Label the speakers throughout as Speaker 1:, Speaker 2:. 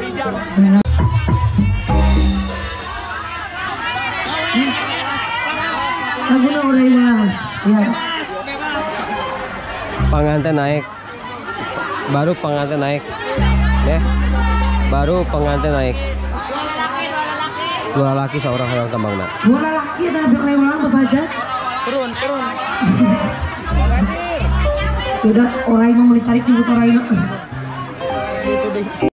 Speaker 1: Laguna oray ulang. Siap.
Speaker 2: Pengantin naik. Baru pengantin naik. Ya. Baru pengantin naik. Dua laki seorang orang tambangna.
Speaker 1: Dua laki eta lebih oray ulang babaja.
Speaker 3: Turun, turun.
Speaker 1: Udah oray mau ditarik nyebut oray.
Speaker 3: Itu deh.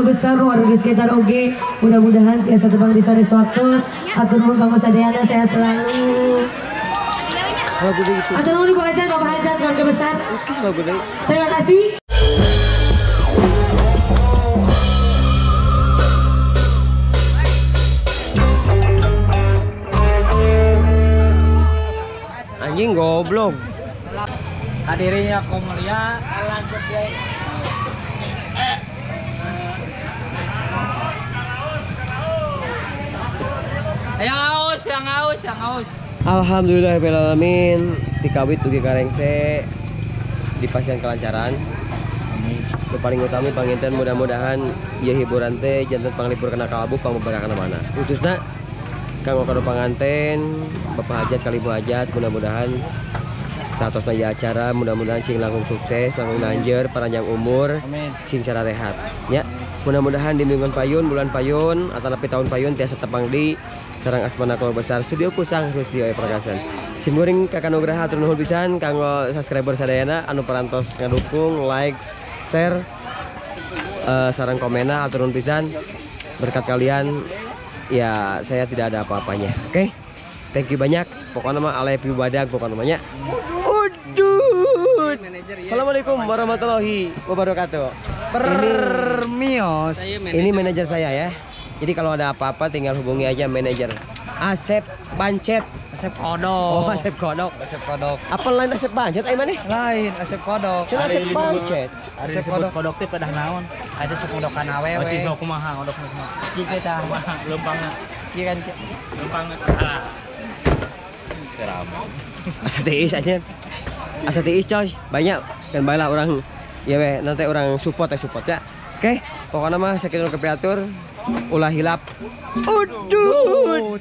Speaker 1: besar warga sekitar oge mudah-mudahan tiasa tepang di sanes waktu. Hatur nuhun kanggo sadayana sehat selalu. Hatur nuhun Ibu Hajat, Bapak Hajat, keluarga besar. Terima kasih.
Speaker 2: Anjing goblok.
Speaker 3: Hadirnya Komulia lanjut ya. Yang haus, yang haus, yang haus.
Speaker 2: Alhamdulillahirabbil alamin, dikawit dugi karengse di pasien kelancaran. Nu paling utami panginten mudah-mudahan ieu hiburan teh janten panglipur kana kalbu pangbeberaka kana mana. Khususna kanggo kanu panganten, Bapak Hajat kali Ibu Hajat mudah-mudahan saatosna ieu acara mudah-mudahan sing langkung sukses, langkung nanjer, panjang umur, sing sararehat ya. Mudah-mudahan di mingguan payun, bulan payun, atau lebih tahun payun tiasa tepang di sarang asmana keluarga besar Studio Kusang Studio Perkasan. Simkuring Kakak Nugraha hatur nuhun pisan kanggo subscriber sadayana anu parantos ngadukung, like, share, sarang komena hatur nuhun pisan. Berkat kalian ya saya tidak ada apa-apanya. Oke? Thank you banyak. Pokoknya mah alay badag pokoknya namanya. Udud. Assalamualaikum warahmatullahi wabarakatuh.
Speaker 3: Permios.
Speaker 2: Ini manajer saya ya. Jadi kalau ada apa-apa tinggal hubungi aja manajer. Asep Pancet.
Speaker 3: Asep Kodok.
Speaker 2: Oh, Asep Kodok.
Speaker 3: Asep Kodok.
Speaker 2: Apa lain Asep Pancet ai maneh?
Speaker 3: Lain Asep Kodok.
Speaker 2: Asep Pancet.
Speaker 3: Asep Kodok.
Speaker 4: Kodok teh pedah naon?
Speaker 3: Ada sok ngodokan awewe.
Speaker 4: Masih sok kumaha ngodok kumaha.
Speaker 3: Kieu tah.
Speaker 4: Kumaha leumpangna.
Speaker 3: Kieu kan
Speaker 4: leumpangna. Alah.
Speaker 2: Asa tiis aja. Asa tiis coy, banyak dan baiklah orang ya weh nanti orang support ya support ya. Oke, pokoknya mah sakitu nu kepiatur ulah hilap. Udud.